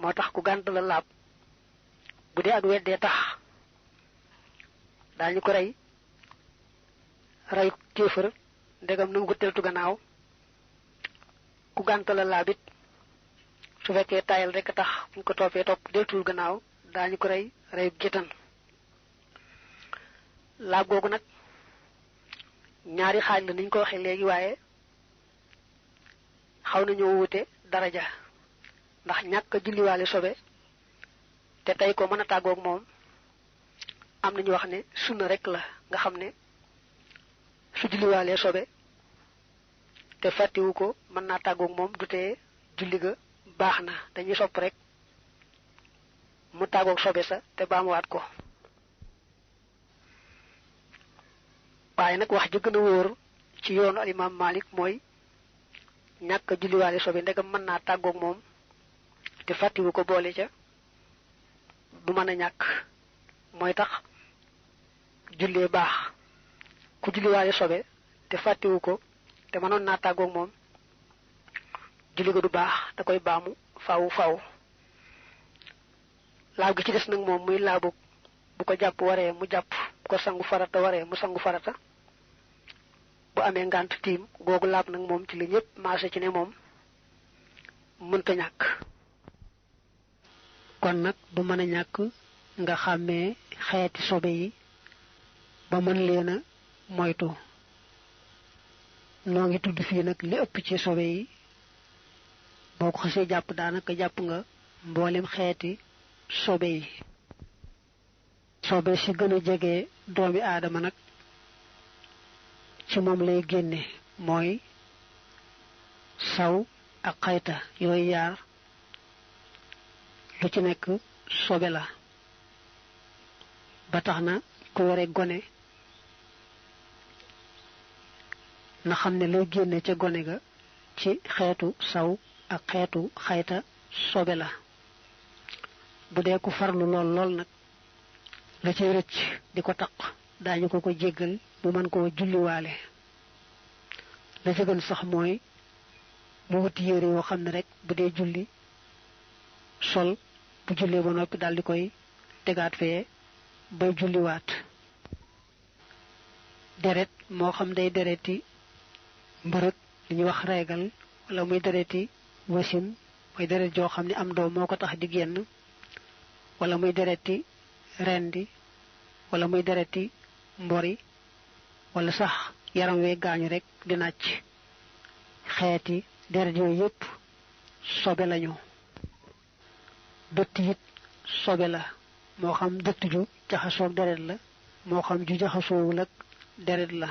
motax ku gantal la laab bu dee ak weddee tax dañu ko ray kéefër ndegam nangu teltu gannaaw ku gantal la laabit su fekkee tayal rek tax buñ ko toppee topp deltul gannaaw dañu ko ray gétan laab googu nag ñaari xaaj la niñ ko waxee léegi waaye xaw nañoo wute daraja ndax ñàkk julliwaale sobe te tey ko mën a tàggoog moom am nañu wax ne sunna rek la nga xam ne su julliwaalee sobe te fàttiwu ko mën naa tàggoog moom du tee julli ga baax na dañuy sopp rek mu tàggoog sobe sa te baamuwaat ko waaye nag wax ji gën a wóor ci yoonu al imam Malik mooy ñàkk julliwaale sobe ndegam mën naa tàggoog moom te fàttiwu ko boole ca du mën a ñàkk mooy tax jullee baax ku julliwaale sobe te fàttiwu ko te mënoon naa tàggoog moom julli ga du baax da koy baamu faaw laab gi ci des nag moom muy laabu bu ko jàpp waree mu jàpp bu ko sangu farata waree mu sangu farata bu amee ngant tiim googu laab nag moom ci li ñëpp maase ci ne moom mënta ñàkk kon nag du mën a ñàkk nga xàmmee xeeti sobe yi ba mën leen a moytu noo ngi tudd fii nag li ëpp ci sobe yi boo ko xasee jàpp daanaka jàpp nga mboolem xeeti sobe yi sobe si gën a jege doomi aadama nag ci moom lay génne mooy saw ak xayta yooyu yaar lu ci nekk sobe la ba tax na ku yore gone na xam ne lay génne ca gone ga ci xeetu saw ak xeetu xayta sobe la bu dee ku farlu lool nag la cay rëcc di ko taq daañu ko jéggal bu mën koo julliwaale la ca gën sax mooy mu wuti yére yoo xam ne rek bu dee julli sol bu jullee ba noppi daal di koy tegaat fee bay julliwaat deret moo xam day dereti mbërëg li ñuy wax reegal wala muy dereti wasin muy deret joo xam ne am doom moo ko tax di génn wala muy dereti rendi wala muy dereti mbori wala sax yaram wee gaañu rek di nàcc xeeti deret yooyu yépp sobe lañu dëtt it sobe la moo xam dëtt ju jaxasoog deret la moo xam ju jaxasoowul ak deret la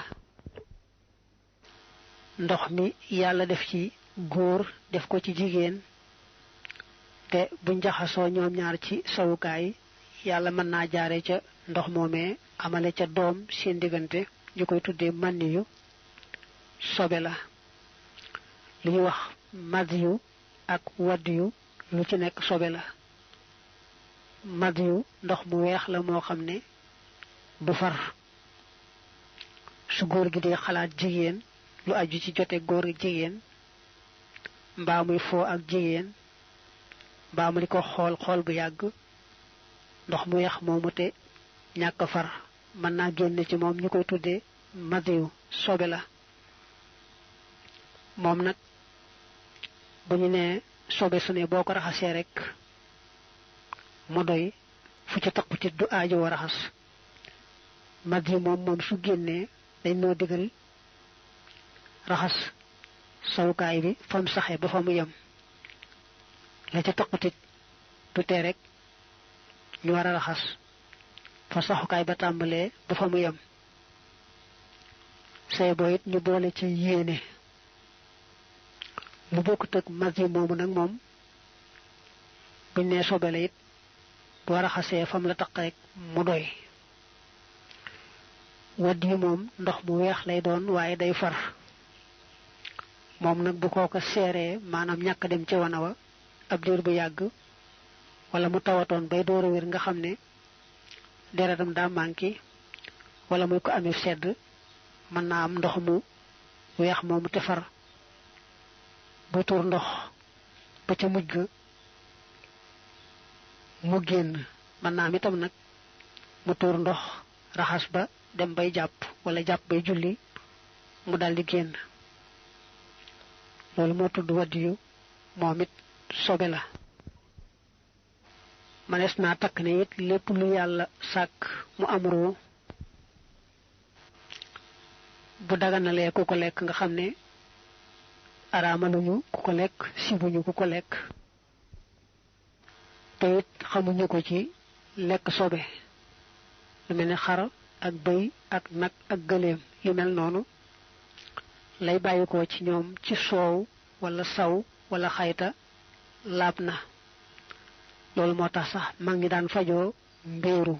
ndox mi yàlla def ci góor def ko ci jigéen te buñ jaxasoo ñoom ñaar ci sawukaay yàlla mën naa jaare ca ndox moomee amale ca doom seen diggante ñu koy tuddee mànniyu sobe la li ñuy wax madiyu ak waddiyu lu ci nekk sobe la madiyu ndox mu weex la moo xam ne du far su góor gi dee xalaat jigéen lu aju ci jote góor gi jigéen mbaa muy foo ak jigéen mbaa mu di ko xool bu yàgg ndox mu weex moomu te ñàkk far mën naa génn ci moom ñu koy tuddee madiyu sobe la moom nag bu ñu nee sobe su ne boo ko raxasee rek mu doy fu ci taqu ci du aajo wa raxas madiyu moom su génnee dañ noo digal raxas sawukaay bi fam saxe ba fa mu yem la ca taqutit du tee rek ñu war a raxas fa saxukaay ba tàmbalee ba fa mu yem say boo it ñu boole ci yéene lu bokkut ak madiyu moomu nag moom buñ nee sobe la it boo raxasee fam la taq rek mu doy wadd yi moom ndox mu weex lay doon waaye day far moom nag bu kooko seeree maanaam ñàkk dem ci wana wa ab diir bu yàgg wala mu tawatoon bay door a wér nga xam ne deretam daa manqué wala muy ko amee sedd mën naa am ndox mu weex moomu te far bu tuur ndox ba ca mujj ga mu génn mën naa am itam nag mu tuur ndox raxas ba dem bay jàpp wala jàpp bay julli mu daldi génn loolu moo tudd wadiyu moom it sobe la manees naa takk ne it lépp lu yàlla sàkk mu am ruu bu daganalee ku ko lekk nga xam ne araamaluñu ku ko lekk sibuñu ku ko lekk te it xamuñu ko ci lekk sobe lu mel ne xar ak bëy ak nag ak gëléem yu mel noonu lay bàyyikoo ci ñoom ci soow wala saw wala xayta laab na loolu moo tax sax mag ñi daan fajoo mbéeru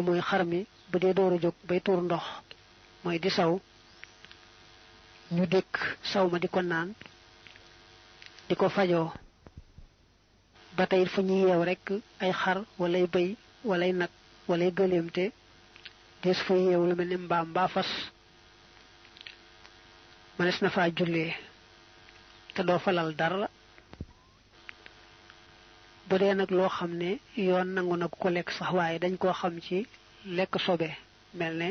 mooy xar mi bu dee door a jóg bay tuur ndox mooy di saw ñu dëkk saw ma di ko naan di ko fajoo ba tey fu ñuy yeew rekk ay xar walay bëy walay nag walay gëléem te des fa yeew lu mel ne mbaam mbaa fas mënees na faa jullee te doo falal dara bu dee nag loo xam ne yoon nangu na ku ko lekk sax waaye dañ koo xam ci lekk sobe mel ne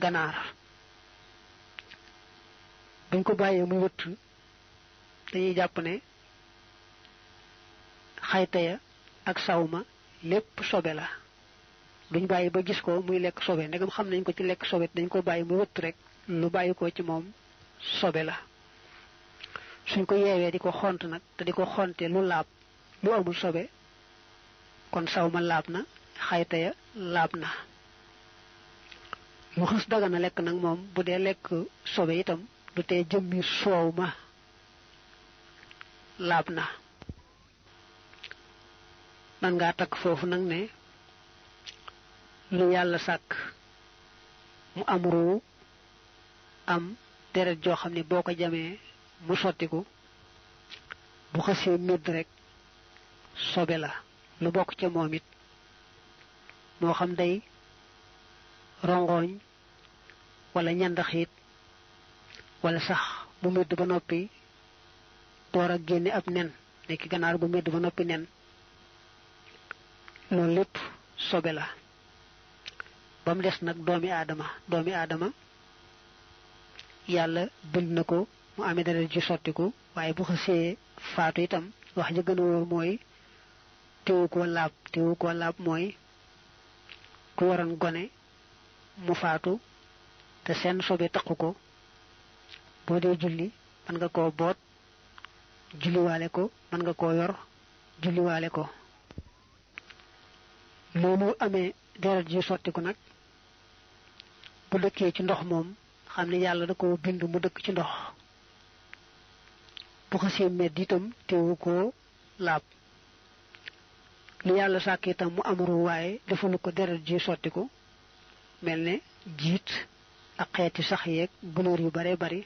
ganaar buñ ko bàyyee muy wëtt dañuy jàpp ne xayta ya ak sawma lépp sobe la duñ bàyyi ba gis ko muy lekk sobe ndegam xam nañ ko ci lekk sobe dañ ko bàyyi muy wëtt rek lu bàyyi ko ci moom sobe la suñ ko yeewee di ko xont nag te di ko xonte lu laab lu amul sobe kon sawma laab na xayta ya laab na lu xës dagana lekk nag moom bu dee lekk sobe itam du tee jëmmi soow ma laab na man ngaa takk foofu nag ne lu yàlla sàkk mu am ruu am deret joo xam ne boo ko jamee mu sottiku bu xësee médd rek sobe la lu bokk ca moom it moo xam day rongoñ wala ñandaxiit wala sax bu médd ba noppi door a génne ab nen nekki ganaar bu médd ba noppi nen loolu lépp sobe la ba mu des nag doomi aadama yàlla bind na ko mu amee dara ji sottiku waaye bu xasee faatu itam wax ja gën a wóor mooy teewu ko laab mooy ku waroon gone mu faatu te seen sobe taqu ko boo dee julli mën nga koo boot julliwaale ko mën nga koo yor julliwaale ko loolu amee deret ji sottiku nag bu dëkkee ci ndox moom xam ne yàlla da ko bind mu dëkk ci ndox bu xasee medd itam teewu ko laab lu yàlla sàkk itam mu amuru waaye defalu ko deret ji sottiku mel ne jiit ak xeeti sax yeeg gunóor yu bare bari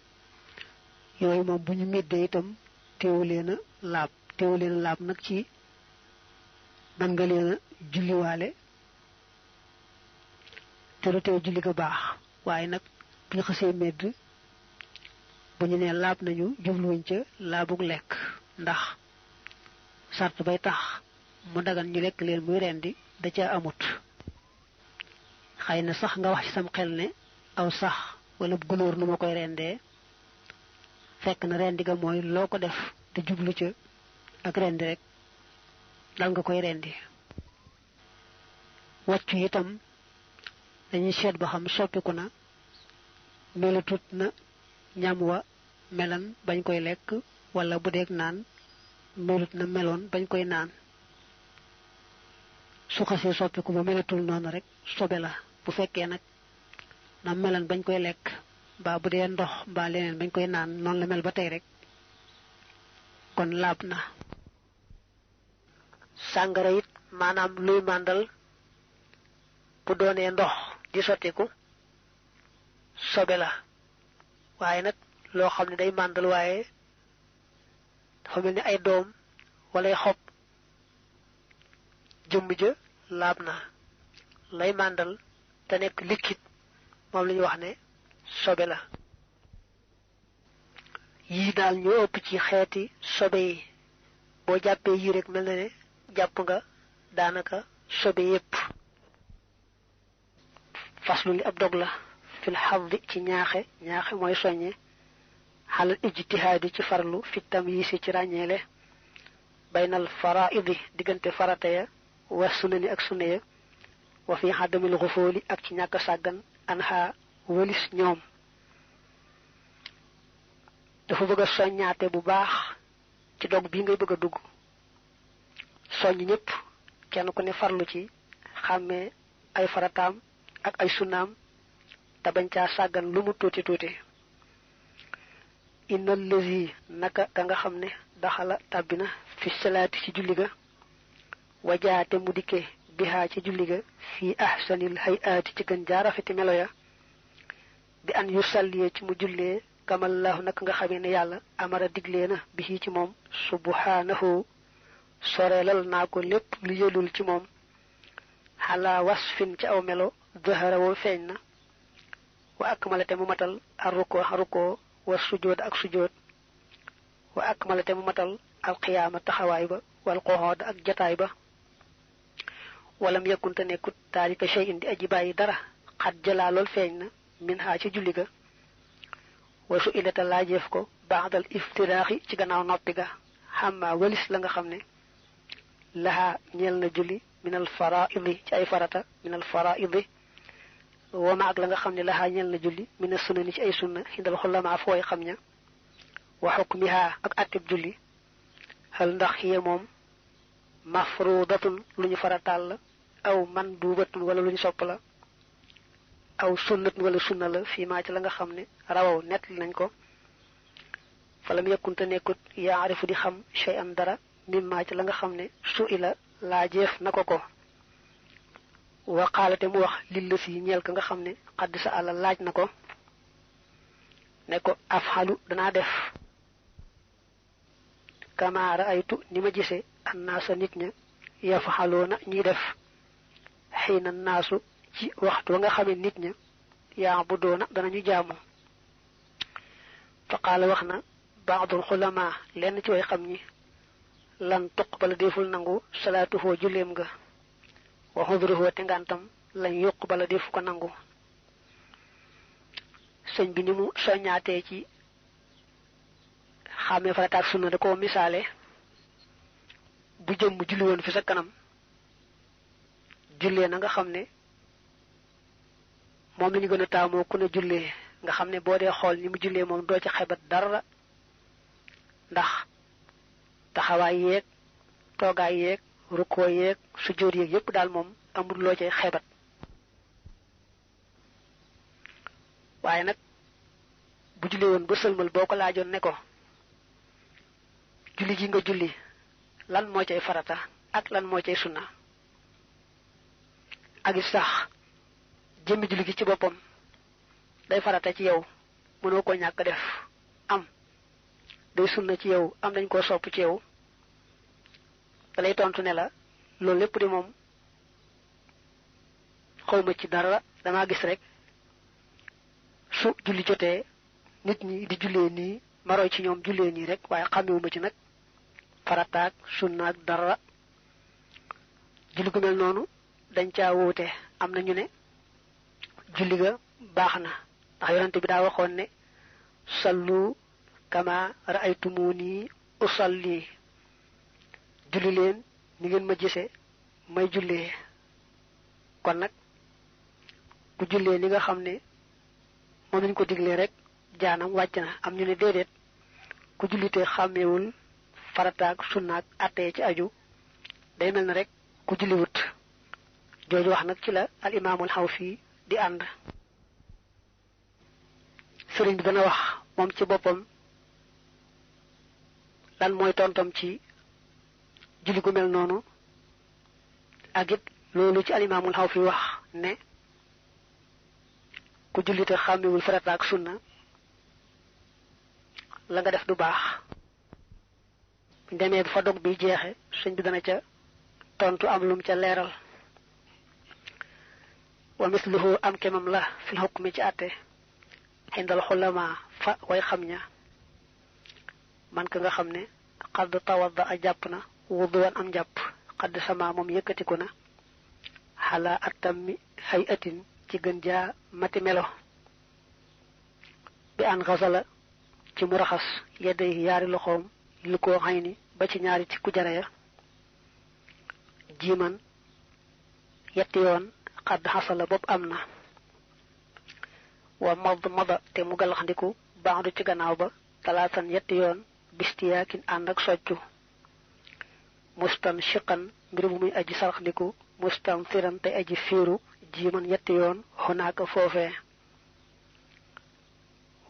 yooyu moom bu ñu meddee itam teewu leen a laab nag ci man nga leen a julliwaale te du teew julli ga baax waaye nag bu ñu xasee medd bu ñu nee laab nañu jubluwuñ ca laabug lekk ndax sart bay tax mu dagan ñu lekk leen muy rendi da ca amut xëy na sax nga wax ci sam xel ne aw sax wala gunóor nu ma koy rendee fekk na rendi ga mooy loo ko def te jublu ca ak rendi rek dal nga koy rendi wàccu itam dañuy seet ba xam soppiku na melatut na ñam wa melan bañ koy lekk wala bu deeg naan melut na meloon bañ koy naan su xasee soppiku ba melatul noonu rek sobe la bu fekkee nag na melan bañ koy lekk mbaa bu dee ndox mbaa leneen bañ koy naan noonu la mel ba tey rek kon laab na sàngara it maanaam luy màndal bu doonee ndox di sottiku sobe la waaye nag loo xam ne day màndal waaye dafa mel ni ay doom wala ay xob jëmm ja laab na lay màndal te nekk liquide moom la ñu wax ne sobe la yii daal ñoo ëpp ci xeeti sobe yi boo jàppee yi rek mel na ne jàpp nga daanaka sobe yépp. faslu li ab dog la fil xaddi ci ñaaxe mooy soññe xalal ijtihaadi ci farlu fi tamyiisi ci ràññeele baynal faraidi diggante farata ya wa sunani ak sunna ya wa fi xadamil xufooli ak ci ñàkk sàggan anha walis ñoom. dafa bëgg a soññaate bu baax ci dog bii ngay bëgg a dugg soññ ñëpp kenn ku ne farlu ci xàmmee ay farataam ak ay sunnaam te bañ caa sàggan lu mu tuuti tuuti. innal lazi naka ka nga xam ne daxala tàbbina fi salaati ci julli ga wajaate mu dikke bihaa ci julli ga fii ahsanil hayaati ci gën jaarafeti melo ya bi an yu salliye ci mu jullee kamallahu naka nga xamee ne yàlla amara diglee na bi ci moom subhanahu soreelal naa ko lépp lu yëlul ci moom xalaa wasfin ci aw melo zahara woo feeñ na wa akmalate mu matal ar rukkoo wa sujood ak sujood wa akmalate mu matal alqiyaama taxawaay ba wal qoxood ak jataay ba walam yakkunte nekkut taalika shay'in di aji bàyyi dara xat jalaa lool feeñ na min haa ci julli ga wa su ilata laajeef ko ba'dal iftiraaxi ci gannaaw noppi ga xamma walis la nga xam ne lahaa ñeel na julli minal faraidi ci ay farata minal faraidi wama ak la nga xam ne lahaa ñeel na julli mina sunani ci ay sunna xindal xulamaa fooy xam ña wa xukmihaa ak attib julli xal ndax xiye moom mafrudatun lu ñu farataal la aw mandubatun wala lu ñu sopp la aw sunnatun wala sunna la fii maa ci la nga xam ne rawaw nett nañ ko falam yakkunte nekkut yaarifu di xam shay'an dara mimmaa ci la nga xam ne su ila laajeef na ko waqaalate mu wax lilla si ñeel ka nga xam ne xadd sa àlla laaj na ko ne ko afxalu danaa def kama raaytu ni ma gise annaasa nit ña yafaxaloona ñuy def xiina naasu ci waxtu wa nga xamee nit ña yaa bu doona danañu jaamu fa qaala wax na baadul xulamaa lenn ci way xam ñi lan tuqbala deful nangu salaatuhoo julleem nga wa xudruhoo te ngantam lañ yuqbala defu ko nangu. sëñ bi ni mu soññaatee ci xàmmee farata ak sunna da koo misaale bu jëmm julli woon fi sa kanam jullee na nga xam ne moom la ñu gën a taamoo ku ne jullee nga xam ne boo dee xool ni mu jullee moom doo ci xebat dara ndax taxawaay yeeg toogaay yeeg rukkoo yeeg sujjóot yeeg yépp daal moom amul loo cay xebat. waaye nag bu julli woon ba sëlmal boo ko laajoon ne ko julli gi nga julli lan moo cay farata ak lan moo cay sunna ak it sax jëmmi julli gi ci boppam day farata ci yow mënoo ko ñàkk def am day sunna ci yow am dañ koo sopp ci yow da lay tontu ne la loolu lépp di moom xawma ci dara damaa gis rek su julli jotee nit ñi di jullee nii maroy ci ñoom jullee nii rek waaye xamewuma ci nag farataak sunnaak dara. julli gu mel noonu dañ caa wuute am na ñu ne julli ga baax na ndax yonante bi daa waxoon ne sallu kama ra'aytumuni usalli julli leen ni ngeen ma gise may jullee kon nag ku jullee ni nga xam ne moom lañ ko diglee rek jaanam wàcc na. am ñu ne déedéet ku jullite xàmmeewul farataak sunnaak attee ci aju day mel na rek ku julliwut. jooju wax nag ci la al imaamul Xawfi di ànd. sëriñ bi dana wax moom ci boppam lan mooy tontam ci julli gu mel noonu ak it loolu ci al imaamul Xawfi wax ne ku jullite xàmmiwul farata ak sunna la nga def du baax. buñ demee fa dog bi jeexe sëñ bi dana ca tontu am lum ca leeral. wa misluhu am kemam la fil hukmi ci àtte xindal xulama fa way xam ña man ka nga xam ne qad tawadda ajapna wuduwan am japp qad sama mom yëkëtiku na hala atammi hayatin ci gën ja mati melo bi an ghasala ci mu raxas yeday yaari loxom lu ko xayni ba ci ñaari ci ku jara ya jiman yetti yoon qad hasala bob amna wa mad te mu galaxndiku baandu ci gannaaw ba talatan yetti yoon bistiyakin and ak soccu mustan shiqan mbir mu muy aji saraxndiku mustam firan te aji firu jiman yetti yoon honaka fofé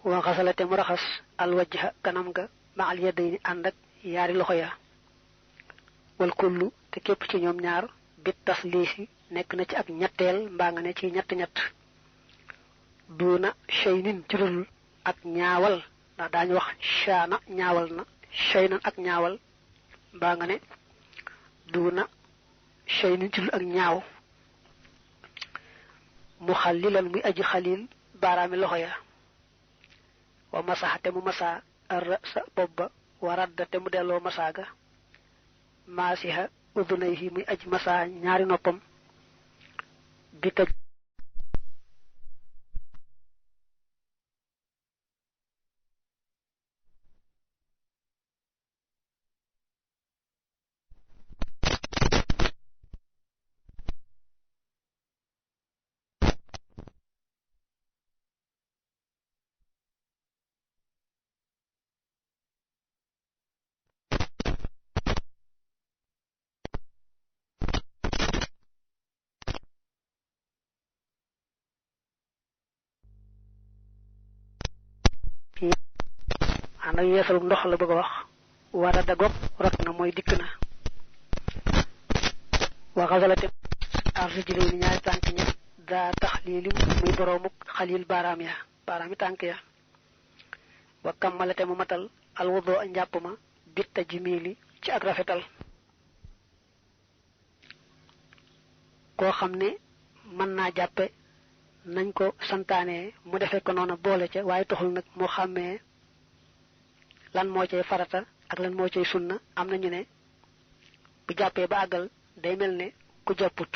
wa ghasalate mu raxas al wajha kanam ga ma al yadayni and ak yaari loxo ya wal kullu te képp ci ñoom ñaar bit taslisi nek na ci ak ñettel mba nga ne ci ñett duna shaynin ci dul ak ñaawal da dañ wax shana ñaawal na shaynan ak ñaawal mba nga ne duna shaynin ci dul ak ñaaw mukhallilan muy aji khalil barami loxo ya wa masahate mu masa ar-ra'sa bobba wa raddate mu delo masaga masiha udunayhi muy aji masa ñaari noppam bi taj ana yeesal ndox la bëgg wax wara dagok rotna moy dik na wa ghazalati arjili ñaari tank ñi da takhlilim muy boromuk khalil baram ya barami tank ya wa kamalate mu matal al wudu njàppuma bit tajmili ci ak rafetal ko xamne man na jappé nañ ko santané mu defé ko nona bolé ca waye taxul nak mo xamé lan mo cey farata ak lan mo cey sunna amna ñu ne bu jappé ba agal day melne ku japput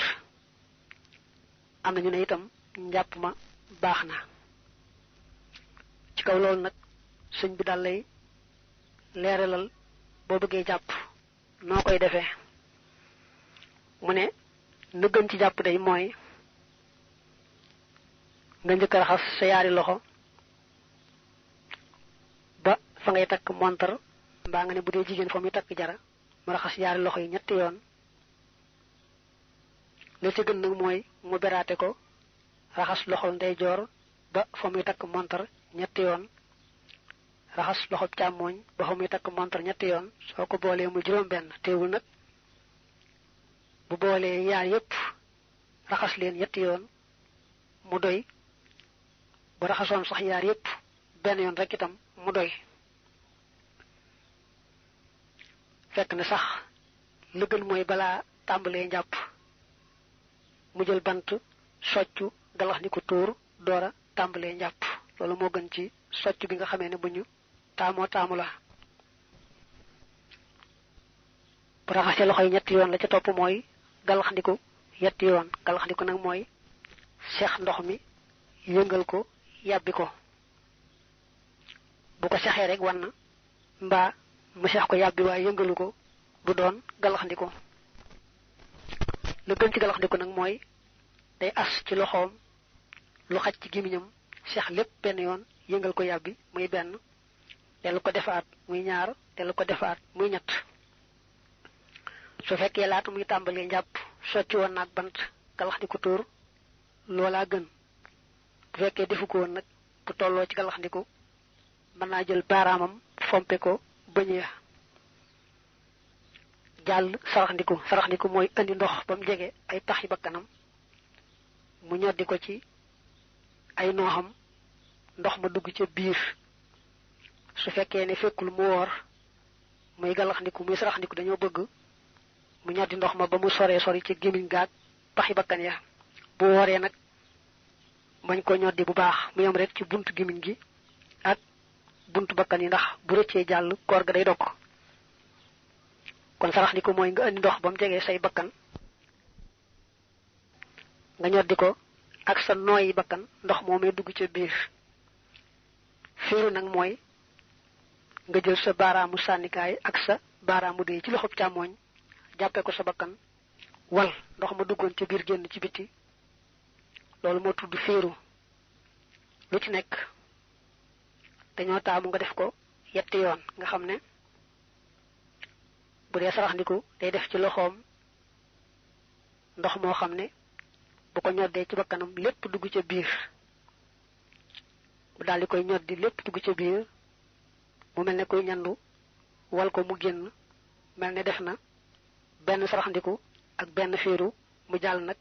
amna ñu ne itam njapp ma baxna ci kaw lool nak señ bi dal lay léralal bo bëggé japp no koy défé mu ne lu gën ci japp day moy nga ñëk raxas sa yaari loxo ba fa ngay tak montar ba nga ne budé jigen fa muy tak jara mu raxas yaari loxo yi ñetti yoon li ci gën nak moy mu beraté ko raxas loxo ndey jor ba fa muy tak montar ñetti yoon raxas loxo chamoñ ba fa muy tak montar ñetti yoon soko bolé mu juroom ben téwul nak bu bolé yaar yépp raxas leen ñetti yoon mu doy bu raxasoon sax yaar yépp ben yoon rek itam mu doy fekk na sax lu gën moy bala tambalé njàpp mu jël bant soccu galax ni ko tour dora tambalé njàpp lolu mo gën ci soccu bi nga xamé ne buñu taamu la bu raxassé loxoy ñetti yoon la ca top moy galax ndiko yetti yoon galax ndiko nak moy cheikh ndox mi yëngal ko yabbi ko bu ko saxé rek wan mba mu cheikh ko yabbi way yëngalu ko du doon galax ndiko lu gën ci galax ndiko nak moy day as ci loxom lu xaj ci gimiñam cheikh lepp ben yoon yëngal ko yabbi muy ben delu ko defaat muy ñaar delu ko defaat muy ñett su fekkee laatu muy tàmbalee njàpp socci woon naag bant galax di ko tóor loola gën bu fekkee defu ko woon nag bu tolloo ci galax ndiku mën naa jël baaraamam fompe ko bëñ ya jàll sarax ndiku mooy andi ndox ba mu jege ay taxi bakkanam mu ñoddi ko ci ay nooxam ndox ma dugg ca biir su fekkee ne fekkul mu woor muy galax ndiku muy sarax ndiku dañoo bëgg mu ñoddi ndox ma ba mu sori ci gemiñ gaag paxi bakkan ya bu woré nak bañ ko ñoddi bu baax mu yam rek ci buntu gemiñ gi ak buntu bakkan yi ndax bu rëccee jall koor ga day dokk kon sarax ndiku mooy nga andi ndox ba mu jegee say bakkan nga ñoddi ko ak sa nooyi bakkan ndox moomee dugg ca biir. fiiru nag mooy nga jël sa baaraamu sànnikaay ak sa baaraamu dee ci loxob càmmooñ jàppee ko sa bakkan wal ndox ma duggoon ca biir génn ci biti loolu moo tudd fiiru. lu ci nekk dañoo taamu nga def ko yetti yoon nga xam ne bu dee sarax ndiku day def ci loxoom ndox moo xam ne bu ko ñoddee ci bakkanam lépp dugg ca biir bu daal di koy ñoddi lépp dugg ca biir mu mel ne koy ñandu wal ko mu génn mel ne def na benn sarax ndiku ak benn fiiru mu jàll nag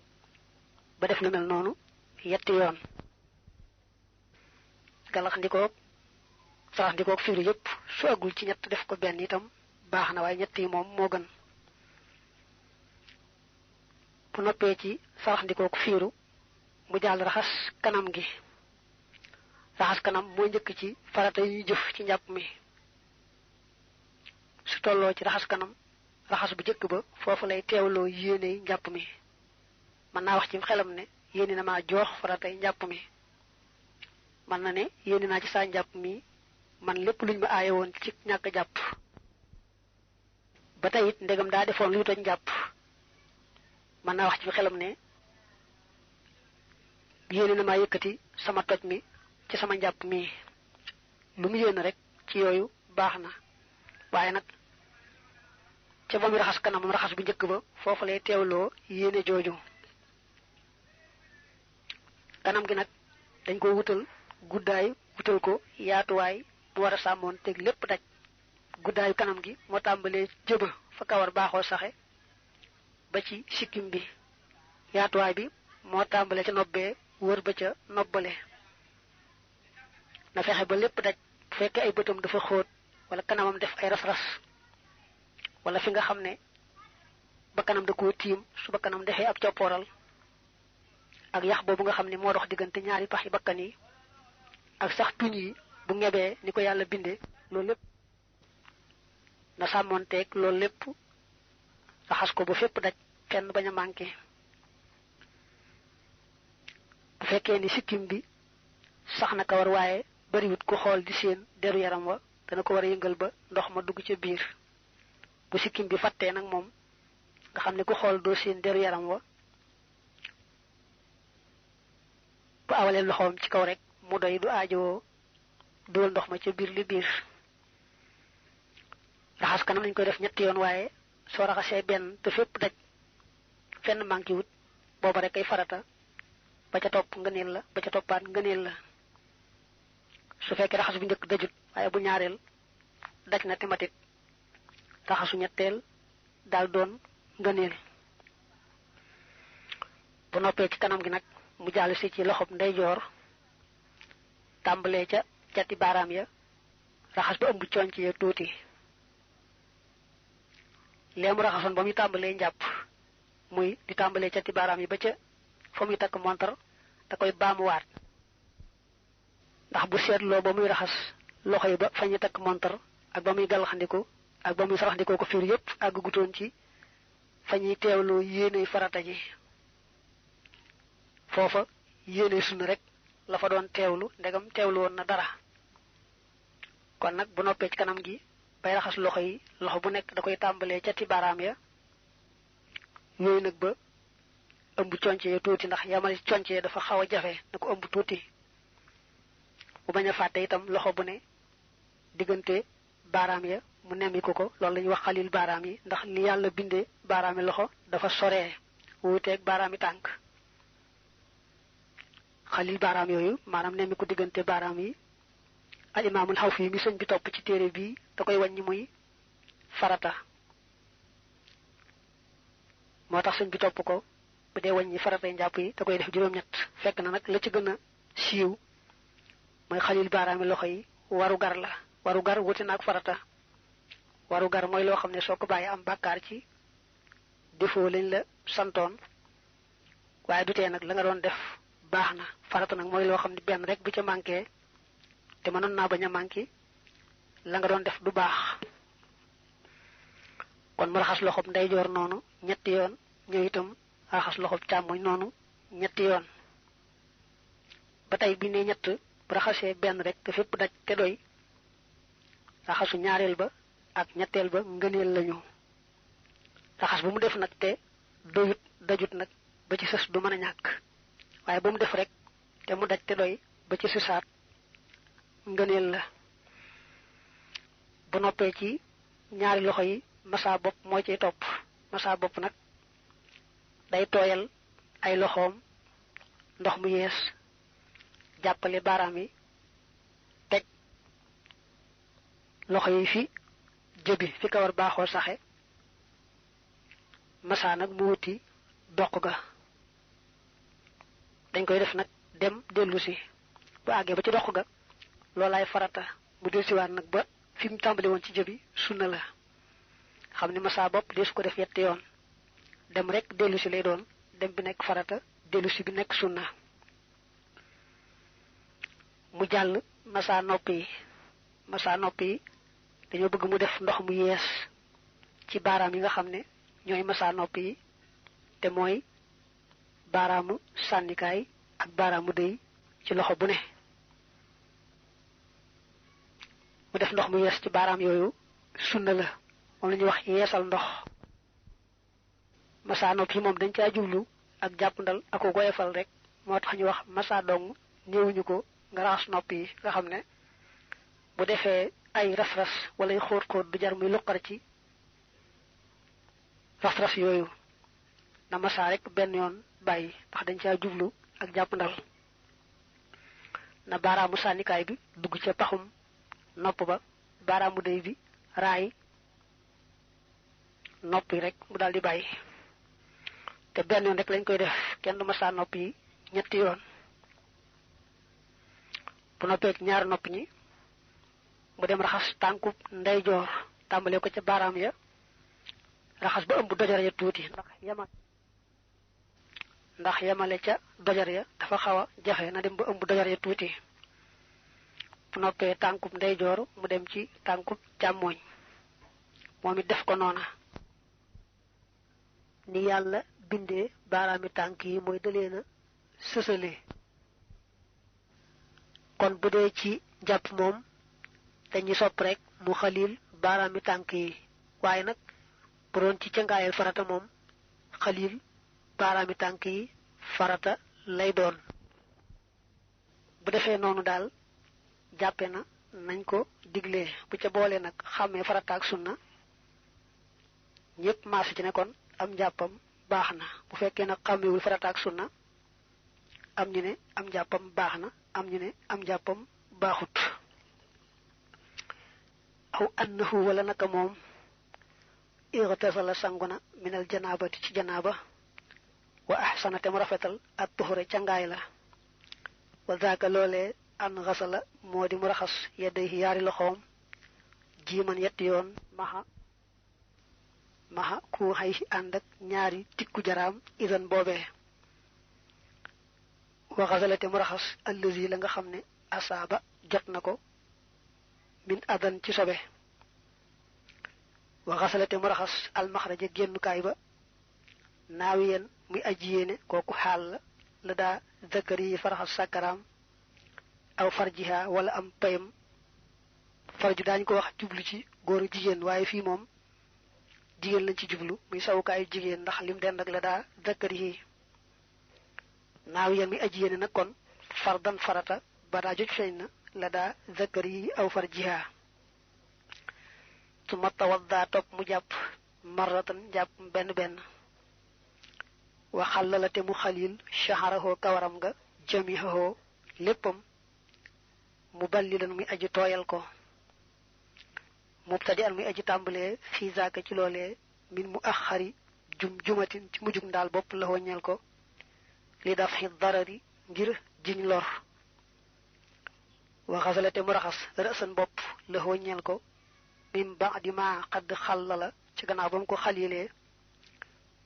ba def lu mel noonu yetti yoon. galax ndikoog sarax ndikoog fiiru yépp su agul ci ñett def ko benn itam baax na waaye ñett yi moom moo gën. bu noppee ci sarax ndikoog fiiru mu jàll raxas kanam gi. raxas kanam moo njëkk ci farata yi jëf ci njàpp mi su tolloo ci raxas kanam raxas bu jëkk ba foofu lay teewloo yéene njàpp mi mën naa wax ci xelam ne yéene na maa joox faratay njàpp mi man na ne yéene naa ci saa njàpp mi man lépp luñ ma aaye woon ci ñàkk jàpp ba tey it ndegam daa defoon luy toj njàpp mën naa wax ci xelam ne yéene na maa yëkkati sama toj mi ci sama njàpp mi lu mu yéene rek ci yooyu baax na waaye nag ca ba muy raxas kanamam raxas bu njëkk ba foofu lay teewloo yéene jooju. kanam gi nag dañ ko wutal guddaay wutal ko yaatuwaay bu war a sàmmoon teg lépp daj. guddaayu kanam gi moo tàmbalee jëba fa kawar baaxoo saxe ba ci sikkim bi yaatuwaay bi moo tàmbalee ca nobbee wër ba ca nobbale. na fexe ba lépp daj bu fekkee ay bëtam dafa xóot wala kanamam def ay ras-ras wala fi nga xam ne ba kanam da koo tiim su ba kanam defee ab coppooral ak yax boobu nga xam ne moo dox diggante ñaari pax yi bakkan yi ak sax tuñ yi bu ngebee ni ko yàlla bindee loolu lépp na sàmmoonteeg loolu lépp raxas ko ba fépp daj kenn bañ a manqué. bu fekkee ni sikkim bi sax na kawar waaye bariwut ku xool di seen deru yaram wa dana ko war a yëngal ba ndox ma dugg ca biir. bu sikkim bi fàttee nag moom nga xam ne ku xool doo seen deru yaram wa bu awalee loxoom ci kaw rek mu doy du aajowoo duwal ndox ma ca biir li biir. raxas kanam nañ koy def ñetti yoon waaye soo raxasee benn te fépp daj fenn manqué wut booba rek ay farata ba ca topp ngëneel la ba ca toppaat ngëneel la. su fekkee raxas bu njëkk dajut waaye bu ñaareel daj na tematit raxasu ñetteel daal doon ngëneel. bu noppee ci kanam gi nag mu jàll si ci loxob ndeyjoor tàmbalee ca cati baaraam ya raxas ba ëmb conc ya tuuti. leemu raxasoon ba muy tàmbalee njàpp muy di tàmbalee cati baaraam yi ba ca fa muy takk montar da koy baamuwaat ndax bu seetloo ba muy raxas loxo yi ba fa ñu takk montar ak ba muy gàllaxandiku ak ba muy saraxndikoo ko fiir yépp àgg gutoon ci fa ñuy teewloo yéene farata ji. foofa yéene sunna rek la fa doon teewlu ndegam teewlu woon na dara. kon nag bu noppee ci kanam gi bay raxas loxo yi loxo bu nekk da koy tàmbalee cati baaraam ya yooyu nag ba ëmb conce ya tuuti ndax yamal conce ya dafa xaw a jafe na ko ëmb tuuti. bu bañ a fàtte itam loxo bu ne diggante baaraam ya mu nemmi ko loolu la ñuy wax xalil baaraam yi ndax li yàlla bindee baaraami loxo dafa soree wuuteeg baaraami tànk. xalil baaraam yooyu maanaam nemmi ko diggante baaraam yi al imaamul Xawfi mi sëñ bi topp ci téere bii da koy wàññi muy farata. moo tax sëñ bi topp ko bu dee wàññi faratay njàpp yi da koy def juróom-ñett fekk na nag la ci gën a siiw mooy xalil baaraami loxo yi waru gar la. waru gar wuti naag farata. waru gar mooy loo xam ne soo ko bàyyi am bàkkaar ci defoo lañ la santoon waaye du tee nag la nga doon def baax na. farata nag mooy loo xam ne benn rek bu ca manqué te mënoon naa bañ a manqué la nga doon def du baax. kon mu raxas loxob ndeyjoor noonu ñetti yoon ñëw itam raxas loxob càmmoñ noonu ñetti yoon ba tey bi ne ñett bu raxasee benn rek te fépp daj te doy raxasu ñaareel ba ak ñetteel ba ngëneel lañu raxas bu mu def nag te doyut dajut nag ba ci sës du mën a ñàkk waaye bu mu def rek te mu daj te doy ba ci sësaat ngëneel la bu noppee ci ñaari loxo yi massa bopp moo ciy topp massa bopp nag day tooyal ay loxoom ndox mu yees jàppale baaraam yi teg loxo yi fi jëbi fi kawar baaxoo saxe massa nag mu wuti doq ga dañ koy def nag dem dellu si bu àggee ba ci doq ga loolaay farata mu del siwaat nag ba fi mu tàmbali woon ci jëbi sunna la xam ni massa bopp deesu ko def yetti yoon dem rek dellu si lay doon dem bi nekk farata dellu si bi nekk sunna mu jàll massa nopp yi dañoo bëgg mu def ndox mu yees ci baaraam yi nga xam ne ñooy massa nopp yi te mooy baaraamu sànnikaay ak baaraamu dëy ci loxo bu ne mu def ndox mu yees ci baaraam yooyu sunna la moom la ñuy wax yeesal ndox massa nopp yi moom dañ caa jublu ak jàppandal ak ko goyefal rek moo tax ñu wax massa dong ñëwuñu ko nga raxas nopp yi nga xam ne bu defee ay ras-ras wala ay xóot-xóot du jar muy luqar ci ras-ras yooyu na massa rek benn yoon bàyyi ndax dañ caa jublu ak jàppandal na baaraamu sànnikaay bi dugg ca paxum nopp ba baaraamu dey bi raay nopp yi rek mu daal di bàyyi te benn yoon rek lañ koy def kenn du massa nopp yi ñetti yoon bu noppeek ñaar nopp ñi mu dem raxas tànkub ndeyjoor tàmbalee ko ca baaraam ya raxas ba ëmb dojar ya tuuti ndax yamale ca dojar ya dafa xaw a jafe na dem ba ëmb dojar ya tuuti bu noppee tànkub ndeyjoor mu dem ci tànkub càmmooñ moom it def ko noona ni yàlla bindee baaraami tànk yi mooy daleena sësale kon bu dee ci jàpp moom dañuy sopp rek mu xalil baaraami tànk yi waaye nag bu doon ci cangaayal farata moom xalil baaraami tànk yi farata lay doon bu defee noonu daal jàppe na nañ ko diglee bu ca boole nag xàmmee farata ak sunna ñépp maasi ci ne kon am njàppam baax na bu fekkee nag xàmmewul farata ak sunna am ñu ne am njàppam baax na am ñu ne am njàppam baaxut aw annahu wala naka moom irtasala sanguna minal janaabati ci janaaba wa ahsana te mu rafetal at tuhura cangaay la wa zaaka loolee an xasala moo di mu raxas yedday yaari loxoom jiiman yetti yoon maxa ku xay ànd ak ñaari tikku jaraam idan boobee wa xasala te mu raxas allazi la nga xam ne asaaba jot na ko min adan ci sobe wa xasala te mu raxas almaxraja génnukaay ba naawiyen muy aji yéene kooku xaal la daa zakari yi faraxas sàkkaraam aw farjiha wala am payam farju daañu ko wax jublu ci góoru jigéen waaye fii moom jigéen lañ ci jublu muy sawukaayu jigéen ndax lim den ak la daa zakari yi naawiyen muy aji yéene nag kon fardan farata ba daa joj feeñ na la daa zakari yi aw farjiha su ma tawaddaa topp mu jàpp marratan jàpp benn benn waxal la te mu xalil shaharaho kawaram nga jamihaho léppam mu ballilan muy aji tooyal ko mubtadi an muy aji tàmbalee fii zaaka ci loolee min mu axari jumatin ci mujjug ndaal bopp la woññeel ko li daf xi darari ngir jiñ lor waxasala te mu raxas rësan bopp la woññeel ko min ba'di ma xadd xallala ci gannaaw ba mu ko xalilee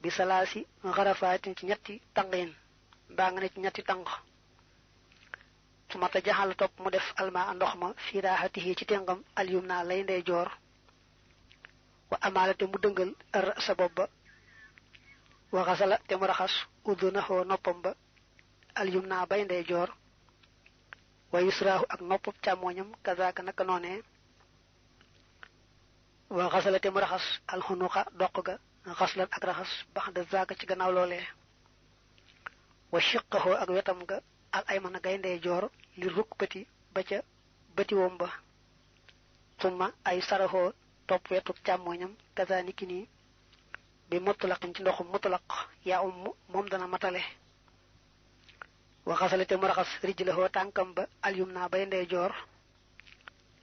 bi salaasi xarafaatin ci ñetti tàngin mbaa nga ne ci ñetti tàng su mata jaxal topp mu def alma ndox ma fii raaxatihi ci tengam alyum naa lay ndey joor wa amalate mu dëngal sa bopp ba wa xasala te mu raxas udunahu noppam ba al yumna bay ndey joor wa yusrahu ak noppam càmmoñam kazaka naka noonee wa xasala te mu raxas al xunuqa doq ga xaslan ak raxas baxda zaaka ci gannaaw loolee wa shiqqahu ak wetam ga al aymana gay ndey joor li rukbati ba ca bëti wom ba summa ay saraxoo topp wetu càmmoñam kazaniki nii bi mutlaqin ci ndoxum mutlaq yaa moom dana matale wa xasala te mu raxas rijlahoo tànkam ba al yumna bay ndey joor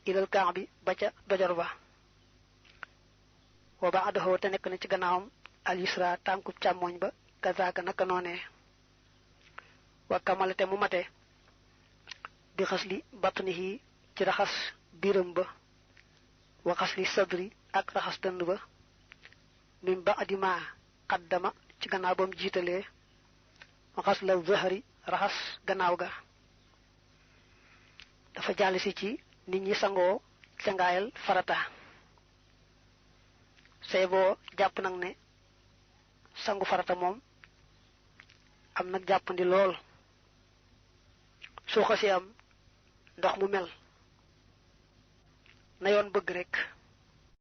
ilal kaax bi ba ca dojor ba wa ba'dahu te nekk na ci gannaawam al yusra tànkub càmmoñ ba kazaka naka noonee wa kamala te mu mate bi xasli batnihi ci raxas biiram ba wa xasli sadri ak raxas dënd ba min ba'di ma qaddama ci gannaaw bam jiitalee wa xasla zahri raxas gannaaw ga dafa jàll si ci nit ñi sangoo cangaayal farata say boo jàpp nag ne sangu farata moom am nag jàppandi lool soo xasee am ndox mu mel na yoon bëgg rek